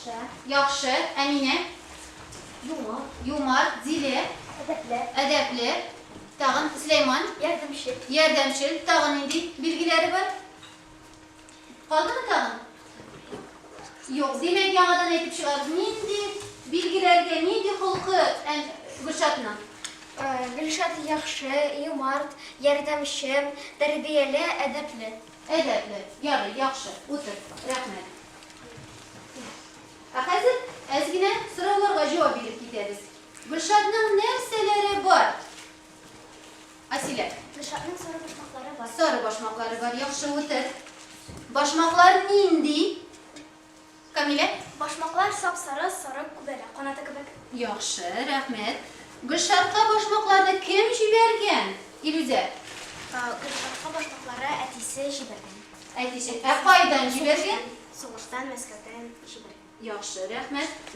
Яхшы. Яхшы. Әминә? Юмарт. Юмарт. Зилә? Әдәпле. Әдәпле. Тагын Сөләйман? Ярдәмчел. Ярдәмчел. Тагын нинди билгеләре бар? Калдымы тагын? Юк. Димәк, яңадан әйтеп чыгабыз. Нинди билгеләргә, нинди холкы Гөлшатның? Гөлшат яхшы, юмарт, ярдәмче, тәрбияле, әдәпле. Әдәпле. Ярый, яхшы. Утыр. Рәхмәт. Ә хәзер әз генә сорауларга җавап биреп китәбез. Гөлшатның нәрсәләре бар? Асилә. Гөлшатның сары башмаклары бар. Сары башмаклары бар. Яхшы, утыр. Башмаклар нинди? Камилә. Башмаклар сап-сары, сары күбәләк канаты кебек. Яхшы, рәхмәт. Гөлшатка башмакларны кем җибәргән? Илүзә. Гөлшатка башмаклары әтисе җибәргән. Әтисе. Ә кайдан җибәргән? Сугыштан, Мәскәүдән җибәргән. Яхшы, рәхмәт.